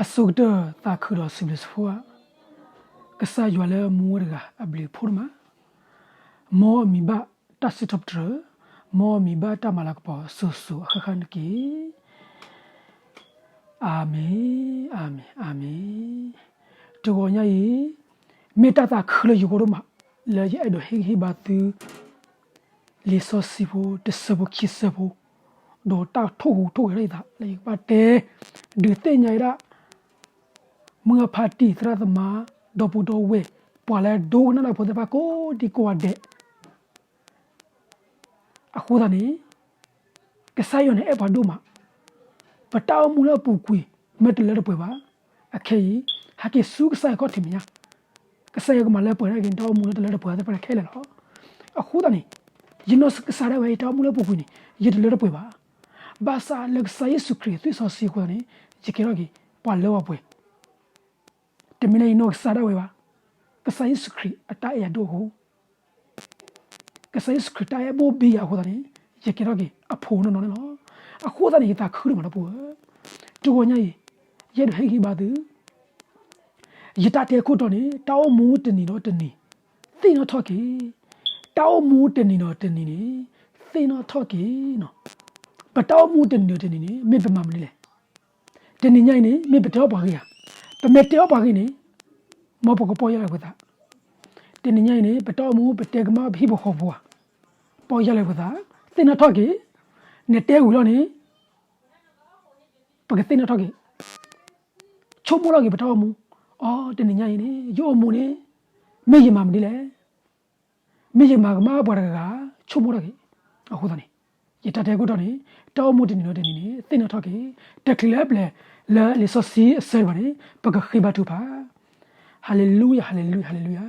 အဆိကတၢၢ်သးခုဒီးစံးဘျုးစံးဖှိၣ်, ကစၢ်ယွၤလၢမူဝဲတဂၤအဘျုးဖှိၣ်ဒိၣ်မး, မ်အမံၤဘၣ်တၢ်စံးထီၣ်ပတြၢၤ, မ်အမံၤဘၣ်တၢ်မၤလၤကပီၤစိၤစိၤအဃၣ်ဃၣ်န့ၣ်တက့ၢ်. အၤမ့ၣ်, အၤမ့ၣ်, အၤမ့ၣ်. တဂီၤညါအံၤ, မ့ၢ်တၢ်သးခုလၢယဂီၢ်ဒိၣ်မး, လၢယအဲၣ်ဒိးဟ့ၣ်ဂံၢ်ဟ့ၣ်ဘါသု လံာ်စီဆှံဖိတဆၢဖိခံဆၢဖိ, ဒီးတၢ်ထိၣ်ဟူးထိၣ်ဂဲၤထီၣ်ယသးလၢယကဘၣ်တဲ ဒုးသ့ၣ်ညါဝဲဒၣ် မုၢ်အဖါတံၢ်သရၣ်သမါ ဒီပုၢ်ဒီဝဲၢ် ပှၤလၢဒိကနၣ်တၢ်ဖိသ့ၣ်တဖၣ်ကိးဒံကိးဂၤဒဲး အဃိသတးန့ၣ်, ကစၢ်ယွၤန့ၣ်အဲၣ်ပှၤဒိၣ်မး, ပတၢ်အိၣ်မူလၢအပူၤကွံာ် မ့ၢ်တလၢတပှဲၤဘၣ်. အခဲအံၤ, ဟဲက့ၤဆူကစၢ်ယွၤခီၣ်ထံးမဲာ်ညါ, ကစၢ်ယွၤကမၤလၢပှဲၤထီၣ်က့ၤနတၢ်အိၣ်မူလၢတလၢတပှဲၤသ့ၣ်တဖၣ်ခဲလၢာ်လီၤ. အဃိသတးန့ၣ်, ယနီၢ်ကစၢ်ဒၣ်ဝဲ ယတၢ်အိၣ်မူလၢအပူၤကွံာ်န့ၣ် ယတလၢတပှဲၤဘၣ်. ဘၣ်ဆၣ်လၢကစၢ်ယ့ၣ်ၡူးခရံာ်အသွံၣ်စီဆှံအဃိသတးန့ၣ် ယကဲထီၣ်က့ၤပှၤလၢပှဲၤ, တမ့ၢ်လၢယနီၢ်ကစၢ်ဒၣ်ဝဲဘၣ်, ကစၢ်ယ့ၣ်ၡူးခရံာ်အတၢ်အဲၣ်ယၤဒိၣ်အဃိ ကစၢ်ယ့ၣ်ၡူးခရံာ်တၢ်အဲၣ်ဘိၣ်ဘံယၤအဃိသတးန့ၣ် ယကဲထီၣ်က့ၤအဖိနီၢ်နီၢ်န့ၣ်လီၤ. အဃိသတးန့ၣ် ယသးခုဒိၣ်မးဒီပုၢ်ဝဲၢ်, တဂီၤညါအံၤ, ယအဲၣ်ဒိးဟ့ၣ်ဂံၢ်ဟ့ၣ်ဘါသု ယတၢ်တဲခိၣ်တီန့ၣ် တၢ်အိၣ်မူတနံၤဒီးတနံၤ သ့ၣ်နီၣ်ထီၣ်က့ၤ, တၢ်အိၣ်မူတနံၤဒီးတနံၤန့ၣ် သ့ၣ်နီၣ်ထီၣ်က့ၤ, ပတၢ်အိၣ်မူတနံၤဒီးတနံၤန့ၣ် မ့ၢ်ပမၤမနုၤလဲၣ်. တနံၤညါအံၤန့ၣ် မ့ၢ်ပတဲအီၣ်ပှၤဂ့ၤဧါ. ပမ့ၢ်တဲအီၣ်ပှၤဂ့ၤန့ၣ် မ်ပကပီၢ်ယၢ်လီၤပသး. တနံၤညါအံၤန့ၣ် ပတၢ်အိၣ်မူပတဲကမၣ်ပဟံၣ်ဖိဃီဖိဧါ, ပီၢ်ယၢ်လီၤပသး, သ့ၣ်နီၣ်ထီၣ်က့ၤ, နတဲဝံၤလီၤန့ၣ် ပကသ့ၣ်နီၣ်ထီၣ်က့ၤ, ဆိကမိၣ်ထီၣ်က့ၤပတၢ်အိၣ်မူ, အိ တနံၤညါအံၤန့ၣ် ယအိၣ်မူန့ၣ် မ့ၢ်ယမၤမနုၤလဲၣ်. မ့ၢ်ယမၤကမၣ်ပှၤတဂၤဂၤ ဆိကမိၣ်ထီၣ်က့ၤ, အဃိသတးန့ၣ် ယတၢ်တဲခိၣ်တီန့ၣ် တၢ်အိၣ်မူတနံၤဒီးတနံၤန့ၣ် သ့ၣ်နီၣ်ထီၣ်က့ၤ, တချုးလၢပျဲၢ်လၢလံာ်စီဆှံအဆၢတဖၣ်န့ၣ် ပကဃ့ဘါထုကဖၣ်. ဟၤလ့လူယၤ, ဟၤလ့လူယၤ, ဟၤလ့လူယၤ.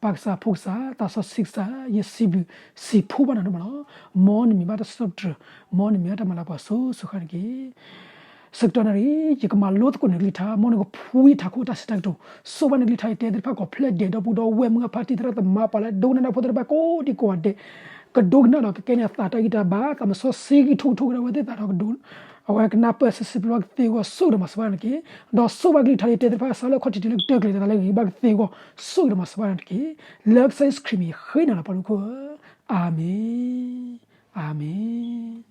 ပၢ်ကစၢ်, ဖိကစၢ်, သးစီဆှံကစၢ်, ယစံးဘျုးစံးဖှိၣ်ဘၣ်နၤဒိၣ်မးလီၤ. မ်နမံၤဘၣ်တၢ်စံးထီၣ်ပတြၢၤ, မ်နမံၤဘၣ်တၢ်မၤလၤကပီၤစိၤစိၤဃၣ်ဃၣ်န့ၣ်တက့ၢ်. ဆၢကတီၢ်နၣ်ရံၣ် ယကမၤလိသကိးနၤကလုၢ်ကထါ, မ်နကဖှံထးခိၣ်တၢ်စံးတၢ်ကတိၤ, ဆိၣ်ဘၣ်နၤကလုၢ်ကထါ ယတဲသ့ၣ်တဖၣ်ကိးဖျၢၣ်ဒဲး ဒီပုၢ်ဒီဝဲၢ် မုၢ်အဖါတံၢ်သရၣ်သမါ ပှၤလၢဒိကနၣ်တၢ်ဖိသ့ၣ်တဖၣ်ကိးဒံကိးဂၤဒဲး, ကဒိကနၣ်ဒီးကကဲန့ၢ်အသးတၢ်ဂံၢ်တၢ်ဘါ, သးစီဆှံကံၢ်ထူကထူကရၢဝဲသ့ၣ်သးဒီးကဒိ, အဝဲကနၢ်ပၢၢ်ဆံးဆံးပျီပျီကသ့အဂီၢ် ဆိၣ်ဂ့ၤဒီးမၤစၢၤဘၣ်နၤတက့ၢ်. ဒီးဆိၣ်ဘၣ်ကလုၢ်ကထါ ယတဲသ့ၣ်တဖၣ် ဆါလၢခီၣ်ထံးတုၤလၢကတၢၢ်ကျဲၤ သးလၢဂ့ၤဘၣ်ကသ့အဂီၢ် ဆိၣ်ဂ့ၤဒီးမၤစၢၤဘၣ်နၤတက့ၢ်. လၢကစၢ်ယ့ၣ်ၡူးခရံာ်မံၤ ယဃ့နၤလီၤပှၤဒိၣ်ခိၣ်ဧၢ, အၤမ့ၣ်, အၤမ့ၣ်.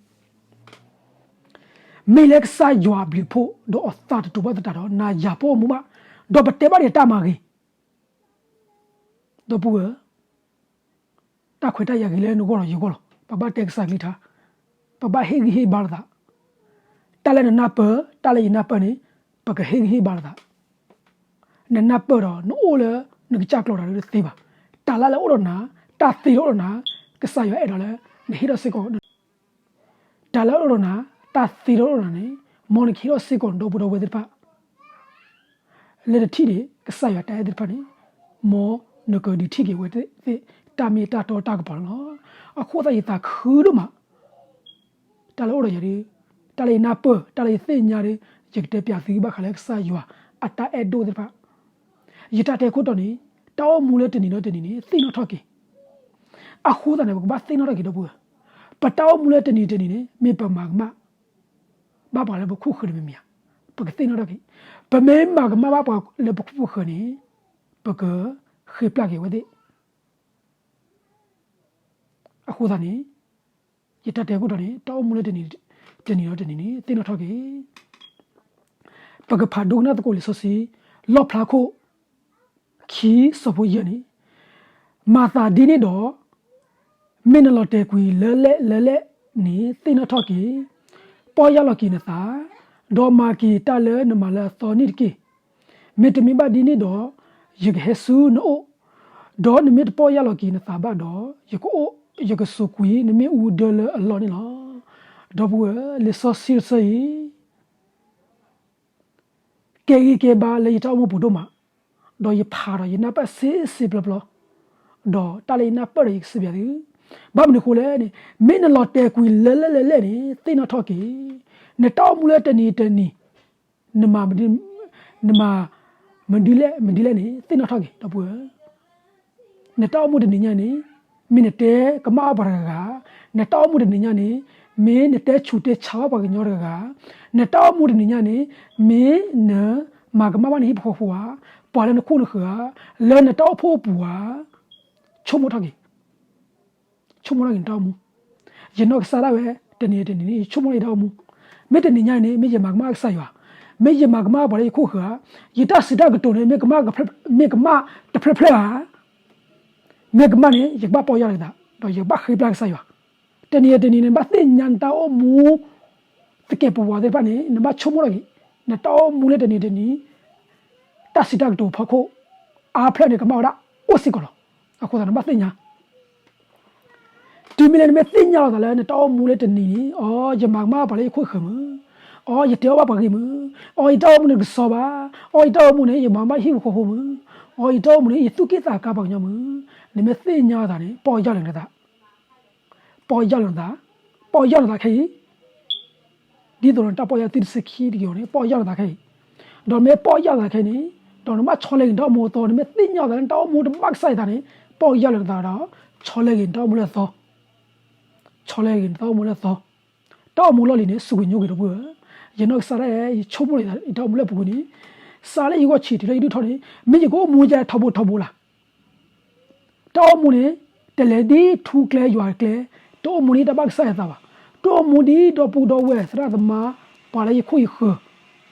မ့ၢ်လၢကစၢ်ယွၤအဘျုးအဖှိၣ် ဒီးအသးတတူာ်ဘၣ်သတးဒီး နၤယၤပအိၣ်မူဘၣ်, ဒီးပတဲဘၣ်ဒီးတၢ်မၤဂ့ၤ, ဒီပုၢ်ဝဲၢ်, တၢ်ခွဲးတၢ်ယာ်ဂ့ၤလၢနဂီၢ်ဒီးယဂီၢ်လီၤ. ပဘၣ်တဲကစၢ်ကလုၢ်ကထါ, ပဘၣ်ဟ့ၣ်ဂံၢ်ဟ့ၣ်ဘါလိာ်သး, တၢ်လၢနနၢ်ပၢၢ် တၢ်လၢယနၢ်ပၢၢ်န့ၣ် ပကဟ့ၣ်ဂံၢ်ဟ့ၣ်ဘါလိာ်သး. နနၢ်ပၢၢ်ဒီးနအိၣ်လၢနကစၢ်ကျိၤတၢ်ဒုးတသ့ဘၣ်. တၢ်လၢလၢအိၣ်ဒီးနၤ, တၢ်သ့လၢအိၣ်ဒီးနၤ, ကစၢ်ယွၤအဲၣ်ဒိးလၢ နဟ့ၣ်ထီၣ်စ့ၢ်ကီး တၢ်လၢအိၣ်ဒီးနၤ, တၢ်သ့လၢအိၣ်ဒီးနၤန့ၣ် မ်နကဟ့ၣ်ထီၣ်စ့ၢ်ကီးနဒီပုၢ်ဒီဝဲၢ်သ့ၣ်တဖၣ် လၢနထံၣ်န့ၣ် ကစၢ်ယွၤတၢ်အဲၣ်သ့ၣ်တဖၣ်န့ၣ် မ်နကဒုးထံၣ်က့ၤဝဲသ့ၣ် တၢ်မ့ၢ်တၢ်တီတၢ်ကပီၤန့ၣ်လီၤ. အဃိသတးယသးခုဒိၣ်မး, တၢ်လၢအိၣ်ဒီးယၤဒီး, တၢ်လၢယနၢ်ပၢၢ် တၢ်လၢယသ့ၣ်ညါဒီး, ယကတဲပၠးသုဘၣ်ဃးလၢကစၢ်ယွၤအတၢ်အဲၣ်ဒိၣ်သ့ၣ်တဖၣ်. ယတၢ်တဲခိၣ်တီန့ၣ် တၢ်အိၣ်မူလၢတနံၤဒီးတနံၤန့ၣ် သ့ၣ်နီၣ်ထီၣ်က့ၤ. အဃိသတးန့ၣ် ပကဘၣ်သ့ၣ်နီၣ်ထီၣ်က့ၤဒီပုၢ်ဝဲၢ်, ပတၢ်အိၣ်မူလၢတနံၤတနံၤန့ၣ် မ့ၢ်ပမၤကမၣ် ဘၣ်ပှၤလၢပခိၣ်ပဃၢၤန့ၣ်မ့မ့ၢ်ဧါ, ပကသ့ၣ်နီၣ်ထီၣ်က့ၤ. ပမ့ၢ်မၤကမၣ်ဘၣ်ပှၤလၢပခိၣ်ပဃၢၤန့ၣ် ပကဃ့ပျၢ်က့ၤဝဲသ့ၣ်. အဃိသတးန့ၣ် ယတၢ်တဲခိၣ်တီန့ၣ် တၢ်အိၣ်မူလၢတနံၤ, တနံၤဒီးတနံၤန့ၣ် သ့ၣ်နီၣ်ထီၣ်က့ၤ. ပကဖးဒိကနၣ်သကိးလံာ်စီဆှံ လီၣ်ဖျါခိၣ် ခံ ဆၢဖိယဲၢ်န့ၣ်, မၤသးဒ်န့ၣ်ဒီး, မ့ၢ်နလီၤတဲာ်ကွံာ်လၢလဲၣ်လၢလဲၣ်န့ၣ် သ့ၣ်နီၣ်ထီၣ်က့ၤ, ပီၢ်ယၢ်လီၤက့ၤနသး, ဒီးမၤက့ၤတၢ်လၢနမၤလၢအသီန့ၣ်တက့ၢ်. မ့တမ့ၢ်ဘၣ်ဒ်န့ၣ်ဒီး, ယကဟဲဆူနအိၣ်, ဒီးနမ့ၢ်တပီၢ်ယၢ်လီၤက့ၤနသးဘၣ်ဒီး, ယကအိၣ်, ယကစိာ်ကွံာ်နမ့ၣ်အူဒၢလၢအလီၢ်န့ၣ်လီၤ. ဒီပုၢ်ဝဲၢ်, လံာ်စီဆှံတဆၢအံၤ ကဲဂံၢ်ကဲဘါလၢယတၢ်အိၣ်မူပူၤဒိၣ်မး, ဒီးယဖးဒီးယနၢ်ပၢၢ်ဆံးဆံးပျီပျီ, ဒီးတၢ်လၢယနၢ်ပၢၢ်ဒီးယကစံးဘၣ်သု, ဘၣ်မနုၤအဃိလဲၣ်န့ၣ်, မ့ၢ်နလီၤတဲာ်ကွံာ်လၢလဲၣ်လၢလဲၣ်န့ၣ် သ့ၣ်နီၣ်ထီၣ်က့ၤ, နတၢ်အိၣ်မူလၢတနံၤတနံၤ, နမၤ, နမၤမနုၤလဲၣ်မနုၤလဲၣ်န့ၣ် သ့ၣ်နီၣ်ထီၣ်က့ၤ ဒီပုၢ်ဝဲၢ်. နတၢ်အိၣ်မူတနံၤညါန့ၣ်, မ့ၢ်နတဲကမၣ်အီၣ်ပှၤတဂၤဂၤ, နတၢ်အိၣ်မူတနံၤညါန့ၣ်, မ့ၢ်နတဲဆူးတဲဆါဘၣ်ပှၤကညီတဂၤဂၤ, နတၢ်အိၣ်မူတနံၤညါန့ၣ်, မ့ၢ်န မၤကမၣ်ဘၣ်နဟံၣ်ဖိဃီဖိဧါ, ပှၤလၢနခိၣ်နဃၢၤဧါ, လၢနတၢ်အိၣ်ဖှိၣ်အပူၤဧါ, ဆိကမိၣ်ထီၣ်က့ၤ ဆိကမိၣ်ထီၣ်က့ၤနတၢ်အိၣ်မူ. ယနီၢ်ကစၢ်ဒၣ်ဝဲ တနံၤတနံၤန့ၣ် ယဆိကမိၣ်လၢယတၢ်အိၣ်မူ, မ့ၢ်တနံၤညါအံၤန့ၣ် မ့ၢ်ယမၤကမၣ်ကစၢ်ယွၤ, မ့ၢ်ယမၤကမၣ်ပှၤလၢယခိၣ်ဃၢၤဧါ, ယတၢ်စံးတၢ်ကတိၤန့ၣ် မ့ၢ်ကမၣ်တဖျၢၣ်ဖျၢၣ်ဧါ, မ့ၢ်ကမၣ်န့ၣ် ယကဘၣ်ပီၢ်ယၢ်လီၤက့ၤသး, ဒီးယကဘၣ်ဃ့ပျၢ်ကစၢ်ယွၤ. တနံၤတနံၤန့ၣ် နဘၣ်သ့ၣ်ညါနတၢ်အိၣ်မူ သကဲးပဝးသ့ၣ်တဖၣ်န့ၣ် နဘၣ်ဆိကမိၣ်ထီၣ်က့ၤ နတၢ်အိၣ်မူလၢတနံၤတနံၤ တၢ်စံးတၢ်ကတိၤဖီခိၣ် အါဖျၢၣ်န့ၣ် ကမၣ်ဝဲဒၣ်အိၣ်စ့ၢ်ကီးလီၤ. အဃိသတး နဘၣ်သ့ၣ်ညါ တုၤမ့ၢ်လၢနမ့ၢ်သ့ၣ်ညါလီၤသးလၢ နတၢ်အိၣ်မူလၢတနံၤန့ၣ် အီ ယမၤကမၣ်ပှၤလၢယခိၣ်ဃၢၤမုၢ်, အီ ယတဲအီၣ်ဘၣ်ပှၤဂ့ၢ်မုၢ်, အီ ယတၢ်အိၣ်မူန့ၣ်ကစီဘၣ်, အီ ယတၢ်အိၣ်မူန့ၣ် ယမၤကမၣ်ဟံၣ်ဖိဃီဖိမုၢ်, အီ ယတၢ်အိၣ်မူန့ၣ် ယသူၣ်က့ၣ်သးကါပှၤကညီမုၢ်, နမ့ၢ်သ့ၣ်ညါလီၤသးန့ၣ် ပီၢ်ယၢ်လီၤနသး, ပီၢ်ယၢ်လီၤနသး, ပီၢ်ယၢ်လီၤသးခဲအံၤ ဒ်သိးနတၢ်ပီၢ်ယၢ်သုတဆံခံတဂ့ၤအီၤန့ၣ် ပီၢ်ယၢ်လီၤသးခဲအံၤ, ဒီးမ့ၢ်ပီၢ်ယၢ်လီၤသးခဲအံၤန့ၣ် ဒီးနဘၣ်ဆီလဲက့ၤနတၢ်အိၣ်မူအသီ, နမ့ၢ်သ့ၣ်ညါလီၤသးလၢနတၢ်အိၣ်မူတဘၣ်ကစၢ်ယသးန့ၣ် ပီၢ်ယၢ်လီၤနသးဒီး ဆီလဲက့ၤနတၢ်အိၣ်မူလၢအသီ, ဆီလဲက့ၤနတၢ်အိၣ်မူလၢအသီ, တၢ်အိၣ်မူလီၢ်လံၤန့ၣ် စူၢ်က့ၤညိကွံာ်ဒီပုၢ်ဝဲၢ်, ယနီၢ်ကစၢ်ဒၣ်ယဲ ယဆိကမိၣ်လီၤယတၢ်အိၣ်မူလၢအပူၤကွံာ်န့ၣ်, စးလၢယဂီၢ်ဆံးတုၤလၢယဒုၣ်ထီၣ်န့ၣ် မ့ၢ်ယကအိၣ်မူယဲထီဘိထီဘိလၢ် တၢ်အိၣ်မူန့ၣ် တလဲၤဒ်ထူကျဲယွၤကျဲ, တအိၣ်မူဒ်တၢ်ဘၣ်ကစၢ်ယသးဘၣ်, တအိၣ်မူဒ်ဒီပုၢ်ဒီဝဲၢ်သရၣ်သမါ ပှၤလၢယခိၣ်ယဃၢၤ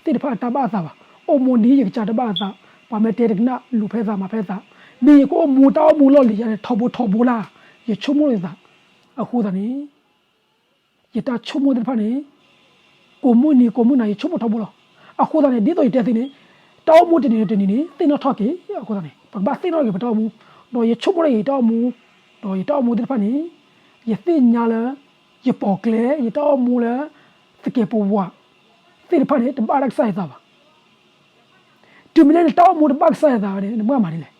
သ့ၣ်တဖၣ်အတၢ်ဘၣ်အသးဘၣ်, အိၣ်မူဒ်ယကစၢ်တၢ်ဘၣ်အသး, ပှၤမ့ၢ်တဲတကနၣ်လူၤဖဲသးမၤဖဲသး, မ့ၢ်ယကအိၣ်မူတၢ်အိၣ်မူလီၢ်လံၤယဲန့ၣ် ထီဘိထီဘိလၢ်, ယဆိကမိၣ်လီၤယသး, အဃိသတးန့ၣ် ယတၢ်ဆိကမိၣ်သ့ၣ်တဖၣ်န့ၣ် ကိးမုၢ်နံၤကိးမုၢ်နၤ ယဆိကမိၣ်ထီဘိလီၤ. အဃိသတးန့ၣ် ဒ်သိးယတဲသုန့ၣ် တၢ်အိၣ်မူတနံၤတနံၤန့ၣ် သ့ၣ်နီၣ်ထီၣ်က့ၤအဃိသတးန့ၣ် ပကဘၣ်သ့ၣ်နီၣ်က့ၤပတၢ်အိၣ်မူ, ဒီးယဆိကမိၣ်လၢယတၢ်အိၣ်မူ, ဒီးယတၢ်အိၣ်မူသ့ၣ်တဖၣ်န့ၣ် ယသ့ၣ်ညါလၢ ယပိာ်ကျဲ ယတၢ်အိၣ်မူလၢ သကဲးပဝး သ့ၣ်တဖၣ်န့ၣ် တဘၣ်တၢ်ကစၢ်ယသးဘၣ်. တုၤမ့ၢ်လၢနတၢ်အိၣ်မူတဘၣ်ကစၢ်ယသးဘၣ်န့ၣ် နကဘၣ်မၤဒ်လဲၣ်.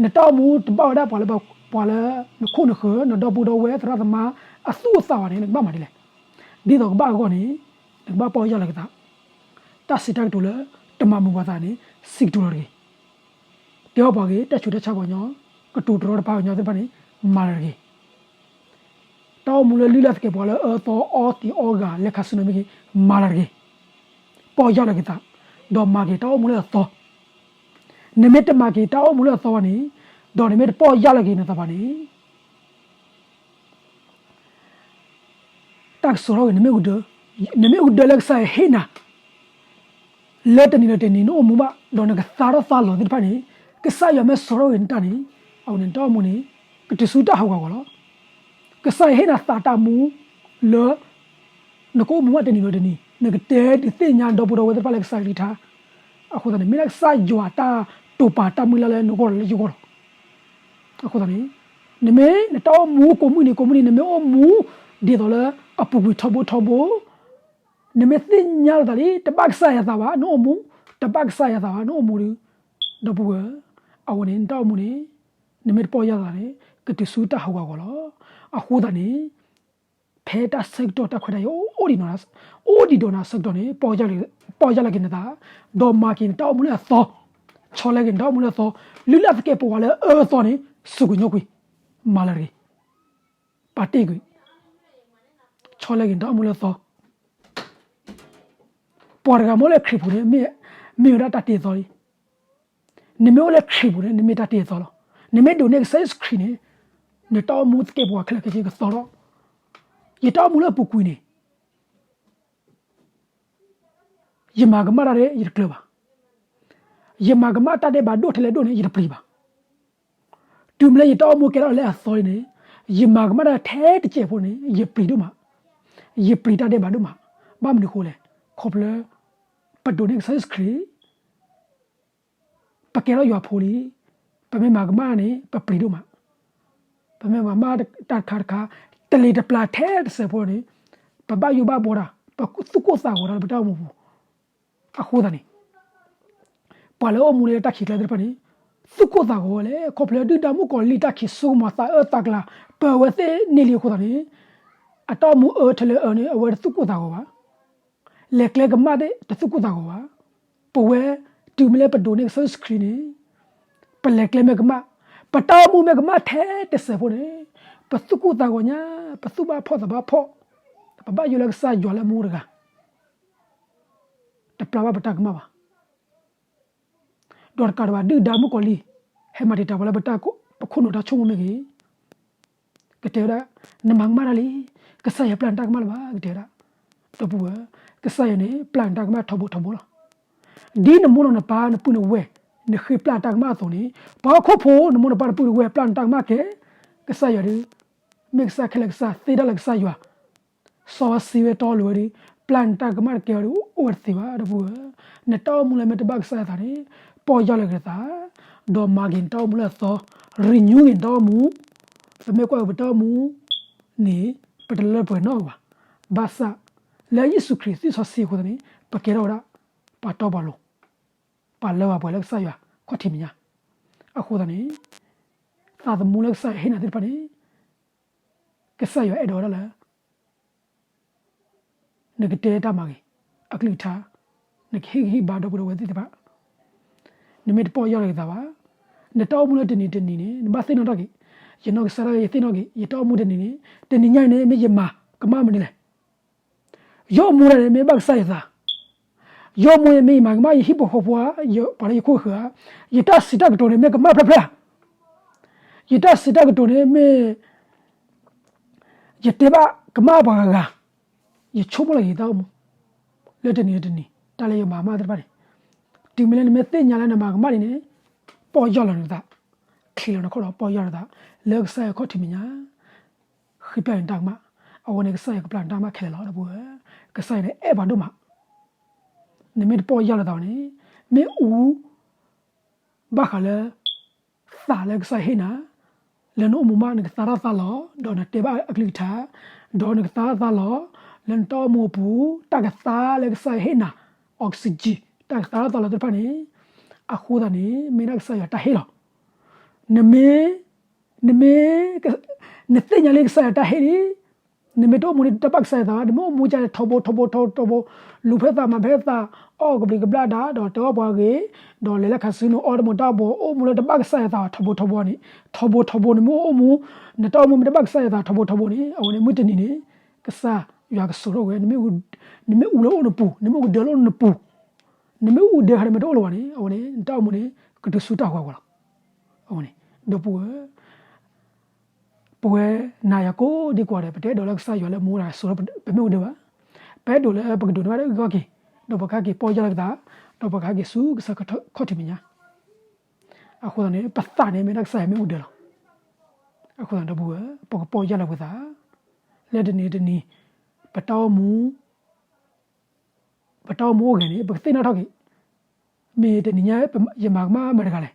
နတၢ်အိၣ်မူတဘၣ်ဝဲဒၣ်ပှၤလၢ ပှၤလၢနခိၣ်နဃၢၤ နဒီပုၢ်ဒီဝဲၢ်သရၣ်သမါအသူၣ်အသးဘၣ်န့ၣ် နကဘၣ်မၤဒ်လဲၣ်. ဒ်သိးကဘၣ်အဂီၢ်န့ၣ် နကဘၣ်ပီၢ်ယၢ်လီၤက့ၤသး, တၢ်စံးတၢ်ကတိၤလၢ တမၤမုာ်ပှၤသးန့ၣ် စံးကတိၤလီၤတဂ့ၤ. တဲအီၣ်ပှၤဂ့ၤ, တၢ်ဆူးတၢ်ဆါပှၤကညီ, ကတိၤတရီတပါပှၤကညီသ့ၣ်တဖၣ်န့ၣ် မၤလီၤတဂ့ၤ. တၢ်အိၣ်မူလၢလုၢ်လၢ်သကဲးပဝးလၢအၢသီအီသံးအီဂၤ လဲၤခးဆူနမ့ၢ်ဂ့ၤ မၤလီၤတဂ့ၤ. ပီၢ်ယၢ်လီၤက့ၤသး, ဒီးမၤက့ၤတၢ်အိၣ်မူလၢအသီ. နမ့ၢ်တမၤက့ၤတၢ်အိၣ်မူလၢအသီဘၣ်န့ၣ်, ဒီးနမ့ၢ်တပီၢ်ယၢ်လီၤက့ၤနသးဘၣ်န့ၣ် တၢ်ကစီၣ်ထီၣ်ဂ့ၤ နမ့ၢ်အိၣ်ကဒၢ, နမ့ၢ်အိၣ်ကဒၢလၢကစၢ်ယွၤဟ့ၣ်နၤ လၢတနံၤဒီးတနံၤနအိၣ်မူဘၣ် ဒီးနကသါထီၣ်သါလီၤသ့ၣ်တဖၣ်န့ၣ် ကစၢ်ယွၤမ့ၢ်စရီဂ့ၤနတၢ်န့ၣ် အဝဲန့ၣ် နတၢ်အိၣ်မူန့ၣ် ကတုၤဆူတၢ်ဟးဂူာ်ဟးဂီၤလီၤ. ကစၢ်ယွၤဟ့ၣ်နၤသးတၢ်မူလၢ နကအိၣ်မူဘၣ်တနံၤဒီးတနံၤ နကတဲဒုးသ့ၣ်ညါဒီပုၢ်ဒီဝဲၢ်သ့ၣ်တဖၣ်လၢကစၢ်ယွၤကလုၢ်ကထါ. အဃိသတးန့ၣ် မ့ၢ်ဒၣ်ကစၢ်ယွၤတၢ်တိာ်ပာ်တၢ်မုၢ်လၢ်လၢနဂီၢ်ဒီးလၢယဂီၢ်လီၤ. အဃိသတးန့ၣ် နမ့ၢ်နတၢ်အိၣ်မူကိးမုၢ်နံၤကိးမုၢ်နံၤ နမ့ၢ်အိၣ်မူဒ်သိးလၢအပူၤကွံာ်ထီဘိထီဘိ, နမ့ၢ်သ့ၣ်ညါလီၤသးလံ တဘၣ်ကစၢ်ယွၤသးဘၣ် နအိၣ်မူ, တဘၣ်ကစၢ်ယွၤသးဘၣ် နအိၣ်မူဒီး ဒီပုၢ်ဝဲၢ်, အဝဲန့ၣ် နတၢ်အိၣ်မူန့ၣ် နမ့ၢ်တပီၢ်ယၢ်လီၤသးန့ၣ် ကတုၤဆူတၢ်ဟးဂူာ်ဟးဂီၤလီၤ. အဃိသတးန့ၣ် ဖဲတၢ်ဆၢကတီၢ်တၢ်ခွဲးတၢ်ယာ်အိၣ်ဒံးနီၤ, အိၣ်ဒံးဒီးနၤဆၢကတီၢ်န့ၣ် ပီၢ်ယၢ်လီၤက့ၤနသး, ဒီးမၤက့ၤနတၢ်အိၣ်မူလၢအသီ, ဆီလဲက့ၤနတၢ်အိၣ်မူလၢအသီ, လုၢ်လၢ်သကဲးပဝးလၢအအၢအသီန့ၣ် စူၢ်ကွံာ်ညိကွံာ်, မၤလၢတဂ့ၤ, ပာ်တ့ၢ်ကွံာ်, ဆီလဲက့ၤနတၢ်အိၣ်မူလၢအသီ. ပှၤတဂၤမ့ၢ်အိၣ်လၢခရံာ်ပူၤန့ၣ် မ့ၢ်ဝဲဒၣ်တၢ်တ့အသီလံ. နမ့ၢ်အိၣ်လၢခရံာ်ပူၤန့ၣ် နမ့ၢ်တၢ်တ့အသီလီၤ. နမ့ၢ်ဒိးန့ၢ်ကစၢ်ယ့ၣ်ၡူးခရံာ်န့ၣ် နတၢ်အိၣ်မူသကဲးပဝးခဲလၢာ်ခဲဆ့ကသီထီၣ်. ယတၢ်အိၣ်မူလၢအပူၤကွံာ်န့ၣ် ယမၤကမၣ်တၢ်ဒီး ယတကျၢၤဘၣ်. ယမၤကမၣ်တၢ်ဒဲးဘးဒိၣ်ထဲလဲၣ်ဒိၣ်န့ၣ် ယတပျံၤဘၣ်. တုၤမ့ၢ်လၢယတၢ်အိၣ်မူကဲထီၣ်လၢအသီန့ၣ် ယမၤကမၣ်တၢ်ထဲတစဲးဖိန့ၣ် ယပျံၤဒိၣ်မး, ယပျံၤတၢ်ဒဲးဘးဒိၣ်မး. ဘၣ်မနုၤအဃိလဲၣ်, ခီဖျိ ပဒိးန့ၢ်ကစၢ်ယ့ၣ်ၡူးခရံာ် ပကဲထီၣ်ယွၤဖိလံ. ပမ့ၢ်မၤကမၣ်န့ၣ် ပပျံၤဒိၣ်မး. ပမ့ၢ်မၤကမၣ်တၢ်တခါတခါ တလံၤတပျၢ်ထဲတစဲးဖိန့ၣ် ပဘၣ်ယိၣ်ဘၣ်ဘှီတၢ်, ပသူၣ်ကိၢ်သးဂီၤတၢ်လၢပတၢ်အိၣ်မူပူၤ. အဃိသတးန့ၣ် ပှၤလၢအိၣ်မူလၢတၢ်ခံးကျါသ့ၣ်တဖၣ်န့ၣ် သူၣ်ကိၢ်သးဂီၤဝဲလဲၣ်, ခီဖျိဒုၣ်ဒါမုၣ်ကီၤလံၢ်တၢ်ခံးစိကမီၤသးအၢသးကျါ ပၢၤဝဲသ့ၣ်န့ၢ်လံအဃိသတးန့ၣ် အတၢ်အိၣ်မူအၢထဲလဲၣ်အၢန့ၣ် အဝဲတသူၣ်ကိၢ်သးဂီၤဘၣ်. လဲၤကျဲကမၣ်သ့ၣ်တသူၣ်ကိၢ်သးဂီၤဘၣ်. ပဝဲတုၤမ့ၢ်လၢပဒိးန့ၢ်ကစၢ်ယ့ၣ်ၡူးခရံာ်န့ၣ် ပလဲၤကျဲမ့ၢ်ကမၣ်, ပတၢ်အိၣ်မူမ့ၢ်ကမၣ်ထဲတစဲးဖိန့ၣ် ပသူၣ်ကိၢ်သးဂီၤညါ, ပသူၣ်ဘၣ်ဖှီၣ်သးဘၣ်ဖှီၣ်, ပဘၣ်ယိၣ်လၢကစၢ်ယွၤလၢမူတဂၤ တပျၢ်ဘၣ်ပတၢ်ကမၣ်ဘၣ်. ဒီးတကးဒံးဘၣ် ဒုၣ်ဒါမုၣ်ကီၤလံၢ် ဟဲမၤတံာ်တာ်ပှၤလၢပတၢ် ပခိၣ်နူာ်တၢ်ဆိကမိၣ်မ့ၢ်ဂ့ၤ, ကတဲဝဲဒၣ် နမၤကမၣ်တၢ်လံ, ကစၢ်ယွၤပျၢ်နတၢ်ကမၣ်လၢၤဘၣ် ကတဲဝဲဒၣ်. ဒီပုၢ်ဝဲၢ်, ကစၢ်ယွၤန့ၣ် ပျၢ်နတၢ်ကမၣ်ထီဘိထီဘိလီၤ. ဒ်နမိၢ်နီၢ်နပၢ်နပုၢ်နဝဲၢ် နဃ့ပျၢ်တၢ်ကမၣ်အသိးန့ၣ်, ပှၤဟီၣ်ခိၣ်ဖိ နမိၢ်နပၢ်နပုၢ်နဝဲၢ်ပျၢ်နတၢ်ကမၣ်ကဲ, ကစၢ်ယွၤဒုး မ့ၢ်ကစၢ်ခဲလၢာ်ကစၢ် သ့တၢ်လၢကစၢ်ယွၤ စီဝဲစံးဝဲတီလိၤဝဲဒီး ပျၢ်နတၢ်ကမၣ်တကဲဝဲဒီး အိၣ်ဝဲတသ့ဘၣ် ဒီပုၢ်ဝဲၢ်. နတၢ်အိၣ်မူလၢမ့ၢ်တဘၣ်ကစၢ်ယွၤအသးန့ၣ် ပီၢ်ယၢ်လီၤက့ၤနသး, ဒီးမၤက့ၤနတၢ်အိၣ်မူလၢအသီ, renew က့ၤနတၢ်အိၣ်မူ, ပမ့ၢ်ကွၢ်က့ၤပတၢ်အိၣ်မူန့ၣ် ပတလၢပှဲၤနီတဂၤဘၣ်. ဘၣ်ဆၣ် လၢယ့ၣ်ၡူးခရံာ်သ့စီဆှံအဃိသတးန့ၣ် ပကဲထီၣ်ဝဲဒၣ် ပှၤတီပှၤလိၤ, ပှၤလၢပှဲၤလၢကစၢ်ယွၤခီၣ်ထံးမဲာ်ညါ. အဃိသတးန့ၣ် သးသမူလၢကစၢ်ယွၤဟ့ၣ်နၤသ့ၣ်တဖၣ်န့ၣ် ကစၢ်ယွၤအဲၣ်ဒိးဝဲဒၣ်လၢ နကတဲတၢ်မၤဂ့ၤ, အကလုၢ်ကထါ, နကဟ့ၣ်ဂံၢ်ဟ့ၣ်ဘါဒီပုၢ်ဒီဝဲၢ်သ့ၣ်တဖၣ်. နမ့ၢ်တပီၢ်ယၢ်လီၤက့ၤသးဘၣ်, နတၢ်အိၣ်မူလၢတနံၤတနံၤန့ၣ် နဘၣ်သ့ၣ်နီၣ်ထီၣ်က့ၤ, ယနီၢ်ကစၢ်ဒၣ်ယဲ ယသ့ၣ်နီၣ်က့ၤ ယတၢ်အိၣ်မူတနံၤန့ၣ် တနံၤညါအံၤန့ၣ် မ့ၢ်ယမၤကမၣ်မနုၤလဲၣ်. ယအိၣ်မူဒၣ်န့ၣ် မ့ၢ်ဘၣ်ကစၢ်ယွၤသး, ယအိၣ်မူန့ၣ် မ့ၢ်ယမၤကမၣ်ယဟံၣ်ဖိဃီဖိဧါ, ယပှၤလၢယခိၣ်ယဃၢၤဧါ, ယတၢ်စံးတၢ်ကတိၤန့ၣ် မ့ၢ်ကမၣ်ဖျါဖျါ, ယတၢ်စံးတၢ်ကတိၤန့ၣ်မ့ၢ် ယတဲဘၣ်ကမၣ်ပှၤဂၤဂၤ, ယဆိကမိၣ်လီၤက့ၤယတၢ်အိၣ်မူ လၢတနံၤတနံၤ တၢ်လၢယမၤကမၣ်သ့ၣ်တဖၣ်န့ၣ်, တုၤမ့ၢ်လၢနမ့ၢ်သ့ၣ်ညါလၢနမၤကမၣ်ဒ်န့ၣ် ပီၢ်ယၢ်လီၤနသး, ချံးလီၤနခီၣ်ဒီးပီၢ်ယၢ်လီၤနသး လၢကစၢ်ယွၤခီၣ်ထံးမဲာ်ညါ ဃ့ပျၢ်နတၢ်ကမၣ်, အဝဲန့ၣ်ကစၢ်ယွၤကပျၢ်နတၢ်ကမၣ်ခဲလၢာ်လီၤ ဒီပုၢ်ဝဲၢ်. ကစၢ်ယွၤန့ၣ်အဲၣ်ပှၤဒိၣ်မး, နမ့ၢ်တပီၢ်ယၢ်လီၤသးဘၣ်န့ၣ် မ့ၣ်အူ ဘၣ်ဃးလၢ သးလၢကစၢ်ယွၤဟ့ၣ်နၤ, လၢနအိၣ်မူမး နကသါထီၣ်သါလီၤ, ဒီးနတဲဘၣ်အကလုၢ်ကထါ, ဒီးနကသါထီၣ်သါလီၤ, လၢနတၢ်အိၣ်မူအပူၤ တၢ်ကသါလၢကစၢ်ယွၤဟ့ၣ်နၤ oxygen တၢ်ကသါထီၣ်သါလီၤသ့ၣ်တဖၣ်န့ၣ်, အဃိသတးန့ၣ် မ့ၢ်ဒၣ်ကစၢ်ယွၤတၢ်ဟ့ၣ်လီၤ. နမ့ၢ် နမ့ၢ် နသ့ၣ်ညါလၢကစၢ်ယွၤတၢ်ဟ့ၣ်လံ, နမ့ၢ်တအိၣ်မူန့ၣ် တဘၣ်ကစၢ်ယွၤသးဘၣ်, နမ့ၢ်အိၣ်မူဒ်န့ၣ် ထီဘိထီဘိထီဘိထီဘိ, လူၤဖဲသးမၤဖဲသး, အီၣ်ကဘျံးကဘျၣ်ဒါ ဒီးတဲအီၣ်ပှၤဂ့ၤ, ဒီးလဲၤလၢခါဆူနအိၣ်တမူတၢ်ဘိ, အိၣ်မူလၢတဘၣ်ကစၢ်ယွၤသးဘၣ် ထီဘိထီဘိန့ၣ်, ထီဘိထီဘိ နမ့ၢ်အိၣ်မူ, နတၢ်အိၣ်မူမ့ၢ်တဘၣ်ကစၢ်ယွၤသးဘၣ် ထီဘိထီဘိန့ၣ် အဝဲန့ၣ်မုၢ်တနံၤန့ၣ် ကစၢ်ယွၤကစိာ်ထီၣ်ဝဲ, နမ့ၢ်အူလၢအိၣ်နပူၤ, နမ့ၢ်အူဒၢလၢအိၣ်နပူၤ, နမ့ၢ်အူဒၢခါန့ၣ် မ့ၢ်တအိၣ်လၢၤဘၣ်န့ၣ် အဝဲန့ၣ် နတၢ်အိၣ်မူန့ၣ် ကတုၤဆူတၢ်ဟးဂီၤလီၤ. အဝဲန့ၣ် ဒီပုၢ်ဝဲၢ် ပဝဲနၤယၤကိးဒံကိးဂၤဒဲး ပတအဲၣ်ဒိးလၢကစၢ်ယွၤလၢမူဒါစိာ်ထီၣ်ပမ့ၣ်အူဒၢဘၣ်. ပအဲၣ်ဒိးလၢပကဒိးန့ၢ်ဘၣ်တၢ်အုၣ်က့ၤခီၣ်က့ၤ, ဒီးပကဟဲက့ၤပီၢ်ယၢ်လီၤက့ၤသး, ဒီးပကဟဲက့ၤဆူကစၢ်ခီၣ်ထံးမဲာ်ညါ. အဃိသတးန့ၣ် ပသးန့ၣ်မ့ၢ်ဒၣ်ကစၢ်ယွၤမ့ၣ်အူဒၢလီၤ. အဃိသတးဒီပုၢ်ဝဲၢ် ပကပီၢ်ယၢ်လီၤပသး လၢတနံၤတနံၤ ပတၢ်အိၣ်မူ ပတၢ်အိၣ်မူအိၣ်ဂဲၤန့ၣ် ပကသ့ၣ်နီၣ်ထီၣ်က့ၤ, မ့ၢ်တနံၤညါ ယမၤကမၣ်မတၤတဂၤလဲၣ်.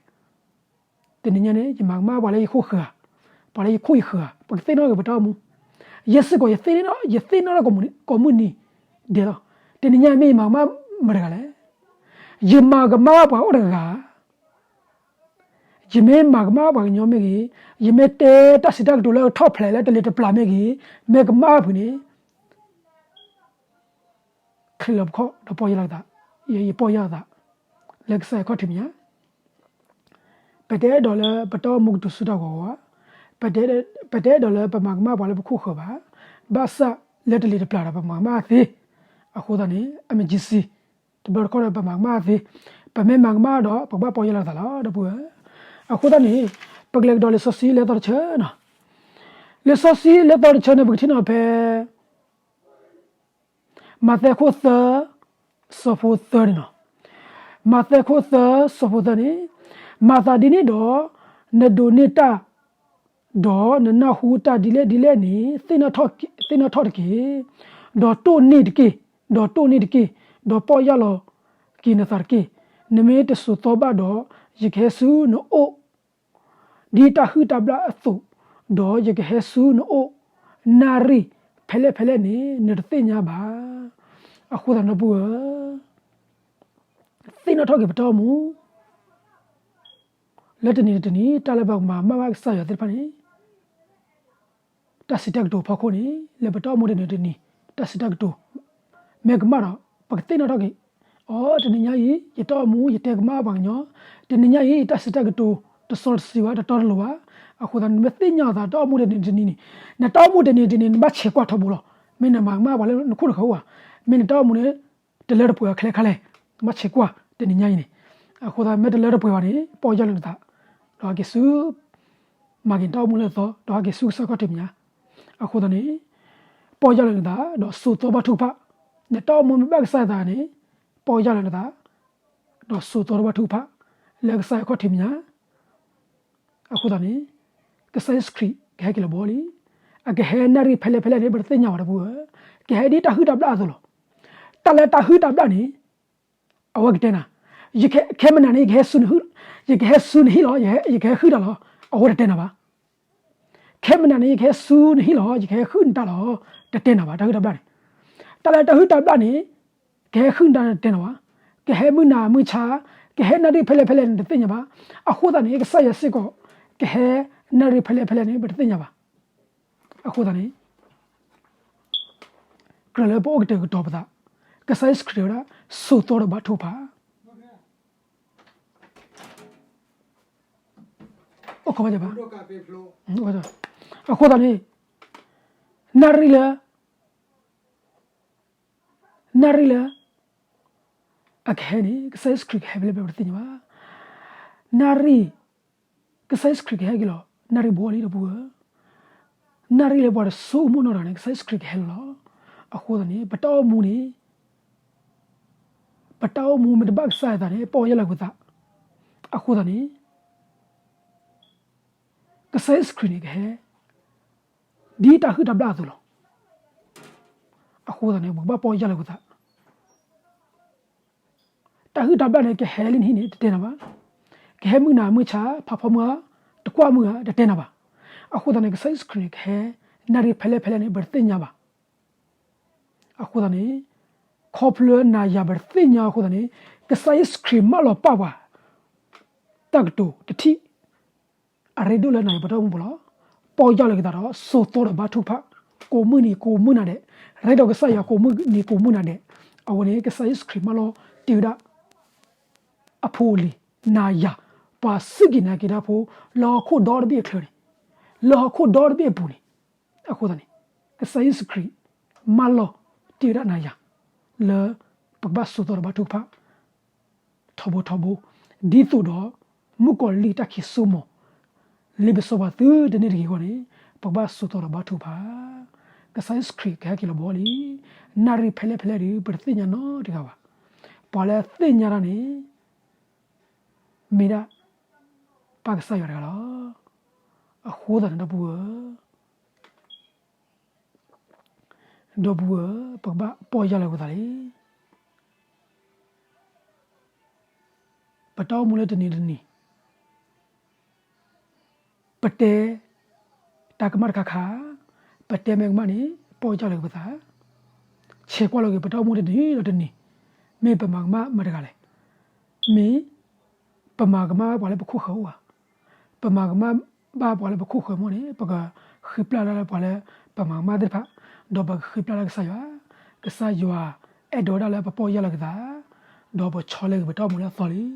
တနံၤညါန့ၣ် ယမၤကမၣ်ပှၤလၢယခိၣ်ဃၢၤဧါ, ပှၤလၢယခိၣ်ယဃၢၤဧါ, ပကသ့ၣ်နီၣ်က့ၤပတၢ်အိၣ်မူ. ယဲစ့ၢ်ကီး ယသ့ၣ်နီၣ်ထီၣ်ကိးမုၢ်နံၤဒဲးလီၤ. တနံၤညါမ့ၢ်ယမၤကမၣ်မတၤတဂၤလဲၣ်. ယမၤကမၣ်ပှၤအိၣ်တဂၤဧါ, ယမ့ၢ်မၤကမၣ်ပှၤကညီမ့ၢ်ဂ့ၤ, ယမ့ၢ်တဲတၢ်စံးတၢ်ကတိၤလၢထီၣ်ဖျဲးလၢတလံၤတပျၢ်မ့ၢ်ဂ့ၤ, မ့ၢ်ကမၣ်ဖုးန့ၣ် ချံးလီၤပခီၣ်ဒီးပီၢ်ယၢ်လီၤသး, ယပီၢ်ယၢ်လီၤသး လၢကစၢ်ယွၤခီၣ်ထံးမဲာ်ညါ. ပတအဲၣ်ဒိးလၢပတၢ်အိၣ်မူကတုၤဆူတၢ်ဂီၤဂီၤဘၣ်, ပတအဲၣ်ဒိးလၢပမၤကမၣ်ပှၤလၢပခိၣ်ဃၢၤဘၣ်, ဘၣ်ဆၣ်လၢတလံၤတပျၢ်ဒီးပမၤကမၣ်သ့. အဃိသတးန့ၣ် emergency တဘျီတခီၣ်ဒီးပမၤကမၣ်သ့, ပမ့ၢ်မၤကမၣ်ဒီး ပကဘၣ်ပီၢ်ယၢ်လီၤသးလီၤ ဒီပုၢ်ဝဲၢ်. အဃိသတးန့ၣ် ပကလဲၤကဒီးလံာ်စီဆှံလၢသီတဆၢနီၤ, လံာ်စီဆှံလၢသီတဆၢန့ၣ် ပကထံၣ်နီၤဖဲ မးသဲခိၣ်သၢ ဆၢဖိသၢန့ၣ်လီၤ. မးသဲခိၣ်သၢ ဆၢဖိသၢန့ၣ်, မၤသးဒ်န့ၣ်ဒီး နဒိးန့ၢ်တၢ်, ဒီးနနၢ်ဟူတၢ်ဒ်လဲၣ်ဒ်လဲၣ်န့ၣ် သ့ၣ်နီၣ်ထီၣ်တက့ၢ်, ဒီးတိၢ်န့ၢ်တက့ၢ်, ဒီးတိၢ်န့ၢ်တက့ၢ်, ဒီးပီၢ်ယၢ်လီၤက့ၤနသးတက့ၢ်. နမ့ၢ်တစိာ်သီဘၣ်ဒီး ယကဟဲဆူနအိၣ် ဒ်တၢ်ဟုၣ်တၢ်ဘျၣ်အသိး, ဒီးယကဟဲဆူနအိၣ် နၣ်ရံၣ်ဖဲလဲၣ်ဖဲလဲၣ်န့ၣ် နတသ့ၣ်ညါဘၣ်. အဃိသတးဒီပုၢ်ဝဲၢ်, သ့ၣ်နီၣ်ထီၣ်က့ၤပတၢ်အိၣ်မူ လၢတနံၤတနံၤ တၢ်လၢပမၤကမၣ်ဘၣ်ကစၢ်ယွၤသ့ၣ်တဖၣ်န့ၣ် တၢ်စံးတၢ်ကတိၤအဖီခိၣ်န့ၣ် လၢပတၢ်အိၣ်မူတနံၤတနံၤ တၢ်စံးတၢ်ကတိၤ မ့ၢ်ကမၣ်ဒီး ပကသ့ၣ်နီၣ်ထီၣ်က့ၤ, အိ တနံၤညါအံၤ ယတၢ်အိၣ်မူ ယတဲကမၣ်ပှၤကညီ, တနံၤညါအံၤ ယတၢ်စံးတၢ်ကတိၤ တစီတဆှံဘၣ် တတီတလိၤဘၣ်. အဃိသတး နမ့ၢ်သ့ၣ်ညါအသး တၢ်အိၣ်မူတနံၤတနံၤန့ၣ်, နတၢ်အိၣ်မူတနံၤတနံၤ နဘၣ်ဆဲးကွၢ်ထီဘိလီၤ. မ့ၢ်နမၤကမၣ်ပှၤလၢနခိၣ်နဃၢၤအိၣ်ဧါ, မ့ၢ်နတၢ်အိၣ်မူန့ၣ် တလၢတပှဲၤအီၤခဲလၢာ်ခဲလၢာ်, နဘၣ်ဆဲးကွၢ်တနံၤညါအံၤန့ၣ် အဃိသတး မ့ၢ်တလၢတပှဲၤဘၣ်န့ၣ် ပီၢ်ယၢ်လီၤနသး, ဒီးဟဲက့ၤဆူ မၤက့ၤနတၢ်အိၣ်မူလၢအသီ, ဒီးဟဲက့ၤဆူကစၢ်ခီၣ်ထံးမဲာ်ညါ. အဃိသတးန့ၣ် ပီၢ်ယၢ်လီၤနသး ဒီးစိာ်သီဘၣ်ထုကဖၣ်, နတၢ်အိၣ်မူမ့ၢ်ဘၣ်ကစၢ်ယွၤအသးန့ၣ် ပီၢ်ယၢ်လီၤနသး ဒီးစိာ်သီတဘၣ်ထုကဖၣ် လၢကစၢ်ယွၤခီၣ်ထံးမဲာ်ညါ. အဃိသတးန့ၣ် ကစၢ်ယ့ၣ်ၡူးခရံာ်ကဟဲက့ၤလီၤဘီလံ. အကဟဲနၣ်ရံၣ်ဖဲလဲၣ်ဖဲလဲၣ်န့ၣ် ပတသ့ၣ်ညါဘၣ် ဒီပုၢ်ဝဲၢ်, ကဟဲဒ်တၢ်ဟုၣ်တၢ်ဘျၣ်အသိးလီၤ. တၢ်လၢတၢ်ဟုၣ်တၢ်ဘျၣ်န့ၣ် အဝဲကတဲနၤ, ယကဟဲ ခဲမနၤန့ၣ် ယကဟဲဆူနဟံၣ်, ယကဟဲဆူနဟံၣ်လီၤ, ယကဟဲဟုၣ်တၢ်လီၤ, အဝဲတတဲနၤဘၣ်. ခဲမနၤန့ၣ် ယကဟဲဆူနဟံၣ်လီၤ, ယကဟဲဟုၣ်နတၢ်လီၤ, တတဲနၤဘၣ် တၢ်ဟုၣ်တၢ်ဘျၣ်န့ၣ်. တၢ်လၢတၢ်ဟုၣ်တၢ်ဘျၣ်န့ၣ် ကဟဲဟုၣ်နတၢ်တတဲနၤဘၣ်, ကဟဲမုၢ်နၤမုၢ်ဆါ, ကဟဲနၣ်ရံၣ်ဖဲလဲၣ်ဖဲလဲၣ်န့ၣ် တသ့ၣ်ညါဘၣ်. အဃိသတးန့ၣ် ကစၢ်ယွၤစ့ၢ်ကီး ကဟဲနၣ်ရံၣ်ဖဲလဲၣ်ဖဲလဲၣ်န့ၣ် ပတသ့ၣ်ညါဘၣ်. အဃိသတးန့ၣ် ကြၢးလၢပအိၣ်ကတဲာ်ကတီၤပသး, ကစၢ်ယ့ၣ်ၡူးခရံာ်တဲဝဲဒၣ် စိာ်သီဒီးဘါထုကဖၣ်. အိၣ်ခိးဘၣ်, အဃိသတးန့ၣ် နၣ်ရံၣ်လၢ နၣ်ရံၣ်လၢ အကဟဲန့ၣ် ကစၢ်ယ့ၣ်ၡူးခရံာ်ကဟဲဖဲလဲၣ်ဖဲလဲၣ် ပတသ့ၣ်ညါဘၣ်. နၣ်ရံၣ် ကစၢ်ယ့ၣ်ၡူးခရံာ်ကဟဲက့ၤလီၤ နၣ်ရံၣ်ဘီလံ ဒီပုၢ်ဝဲၢ်, နၣ်ရံၣ်လၢပှၤတဆိကမိၣ်နီတဂၤန့ၣ် ကစၢ်ယ့ၣ်ၡူးခရံာ်ကဟဲလီၤလီၤ. အဃိသတးန့ၣ် ပတၢ်အိၣ်မူန့ၣ် ပတၢ်အိၣ်မူမ့ၢ်တဘၣ်ကစၢ်ယွၤအသးန့ၣ် ပီၢ်ယၢ်လီၤပသး. အဃိသတးန့ၣ် ကစၢ်ယ့ၣ်ၡူးခရံာ်န့ၣ်ကဟဲ ဒ်တၢ်ဟုၣ်တၢ်ဘျၣ်အသိးလီၤ. အဃိသတးန့ၣ် ပကဘၣ်ပီၢ်ယၢ်လီၤပသး. တၢ်ဟုၣ်တၢ်ဘျၣ်န့ၣ် ကဟဲလၢနဟံၣ်န့ၣ် တတဲနၤဘၣ်. ကဟဲမုၢ်နၤမုၢ်ဆါ ဖးဖီမုၢ်ဧါ, တကွၢ်မုၢ်ဧါ တတဲနၤဘၣ်. အဃိသတးန့ၣ် ကစၢ်ယ့ၣ်ၡူးခရံာ်န့ၣ် ကဟဲနၣ်ရံၣ်ဖဲလဲၣ်ဖဲလဲၣ်န့ၣ် ပတသ့ၣ်ညါဘၣ်. အဃိသတးန့ၣ် ခီဖျိနၤယၤပတသ့ၣ်ညါအဃိသတးန့ၣ် ကစၢ်ယ့ၣ်ၡူးခရံာ်မၢလီၤပာ်ပှၤ တၢ်ကတိၤတထံၣ် အရ့ဒိၣ်လၢနၤယၤပတၢ်အိၣ်မူပူၤလီၤ. ပီၢ်ယၢ်လီၤက့ၤသးဒီး စိာ်သီဒီးဘါထုကဖၣ် ကိးမုၢ်နံၤကိးမုၢ်နၤဒဲး, ရ့ဒီးကစၢ်ယွၤကိးမုၢ်နံၤကိးမုၢ်နၤဒဲး. အဝဲန့ၣ် ကစၢ်ယ့ၣ်ၡူးခရံာ်မၢလီၤတ့ၢ်ဝဲဒၣ် အဖိအလံၤ နၤယၤ ပှၤစူၢ်က့ၤနာ်က့ၤတၢ်ဖိ လၢဟီၣ်ခိၣ်ဒီတဘ့ၣ်အချၢန့ၣ်, လၢဟီၣ်ခိၣ်ဒီတဘ့ၣ်အပူၤန့ၣ်. အဃိသတးန့ၣ် ကစၢ်ယ့ၣ်ၡူးခရံာ် မၢလီၤတ့ၢ်ဝဲဒၣ်နၤယၤ လၢပကဘၣ်စိာ်သီဒီးဘါထုကဖၣ် ထီဘိထီဘိ, ဒ်သိးဒီး မုၣ်ကီၤလံၢ်တၢ်ခံးစိကမီၤ လ့ပစီပှၤသုတန့ၢ်တဂ့ၤအဂီၢ်န့ၣ် ပကဘၣ်စိာ်သီဒီးဘါထုကဖၣ်. ကစၢ်ယ့ၣ်ၡူးခရံာ်ကဟဲက့ၤလီၤဘီလံ. နၣ်ရံၣ်ဖဲလဲၣ်ဖဲလဲၣ်ဒီး ပတသ့ၣ်ညါနီတဂၤဘၣ်. ပှၤလၢသ့ၣ်ညါတၢ်န့ၣ် မ့ၢ်ဒၣ် ပၢ်ကစၢ်ယွၤတဂၤလီၤ. အဃိသတးန့ၣ် ဒီပုၢ်ဝဲၢ် ဒီပုၢ်ဝဲၢ် ပကဘၣ်ပီၢ်ယၢ်လီၤပသးလံ. ပတၢ်အိၣ်မူလၢတနံၤတနံၤ ပတဲတၢ်ကမၣ်တခါခါ, ပတဲမ့ၢ်ကမၣ်န့ၣ် ပီၢ်ယၢ်လီၤပသး, ဆဲးကွၢ်လီၤက့ၤပတၢ်အိၣ်မူတနံၤဒီးတနံၤ, မ့ၢ်ပမၤကမၣ်မတၤတဂၤလဲၣ်. မ့ၢ်ပမၤကမၣ်ဘၣ်ပှၤလၢပခိၣ်ဃၢၤအိၣ်ဧါ. ပမၤကမၣ်ဘၣ်ပှၤလၢပခိၣ်ဃၢၤမ့ၢ်န့ၣ် ပကဃ့ပျၢ်တၢ်လၢပှၤလၢပမၤကမၣ်သ့ၣ်တဖၣ်, ဒီးပကဃ့ပျၢ်လၢကစၢ်ယွၤ, ကစၢ်ယွၤအဲၣ်ဒိးဝဲဒၣ်လၢပပီၢ်ယၢ်လီၤပသး, ဒီးပဆီၣ်လီၤက့ၤပတၢ်အိၣ်မူလၢအသီလံ.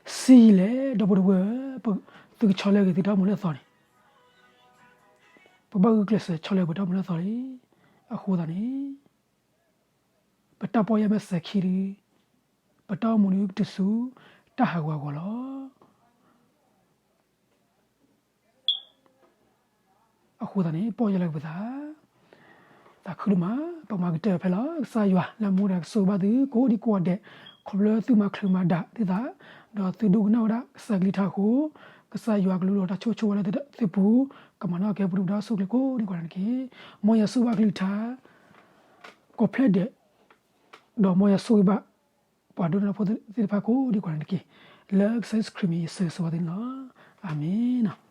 ဆံးယံာ်လဲၣ် ဒီပုၢ်ဝဲၢ်, သုကဆီၣ်လီၤက့ၤသုတၢ်အိၣ်မူလၢအသီန့ၣ် ပဘၣ်ဂုာ်ကျဲးစၢးဆီၣ်လီၤပတၢ်အိၣ်မူလၢအသီလံ. အဃိသတးန့ၣ် ပတၢ်ပီၢ်ယၢ်မ့ၢ်စဲၤခံဒီး ပတၢ်အိၣ်မူဒုးကတုၤဆူ တၢ်ဟးဂူာ်ဟးဂီၤလီၤ. အဃိသတးန့ၣ် ပီၢ်ယၢ်လီၤပသး, သးခုဒိၣ်မး, ပမၤကတၢၢ်ဖဲလီၤ. ကစၢ်ယွၤလၢမူဒါကဆိၣ်ဂ့ၤဘၣ်သုကိးဒံကိးဂၤဒဲး, ခီဖျိသုမၤချုးမၤဒၣ်သုသး, ဒီးသုဒိကနၣ်ဝဲဒၣ်ကစၢ်ကလုၢ်ကထါအဃိ, ကစၢ်ယွၤကလူးဒီးတၢ်ဆိၣ်ဂ့ၤဆိၣ်ဝါလၢသုပူၤ, ကမၤနီၣ်ကဲပူၤဒုၣ်ပဒါဆိၣ်ကျၢၤကိးဒံကိးဂၤဒဲးန့ၣ်တက့ၢ်. မ်ယွၤဆိၣ်ဂ့ၤဘၣ်ကလုၢ်ကထါ ကိးဖျၢၣ်ဒဲး, ဒီးမ်ယွၤဆိၣ်ဂ့ၤဘၣ် ပှၤဒိကနၣ်ဖိသ့ၣ်တဖၣ်ကိးဒံကိးဂၤဒဲးန့ၣ်တက့ၢ်. လၢကစၢ်ယ့ၣ်ၡူးခရံာ်မံၤယဆၢဂ့ၤဆၢဝါသုန့ၣ်လီၤ. အၤမ့ၣ်.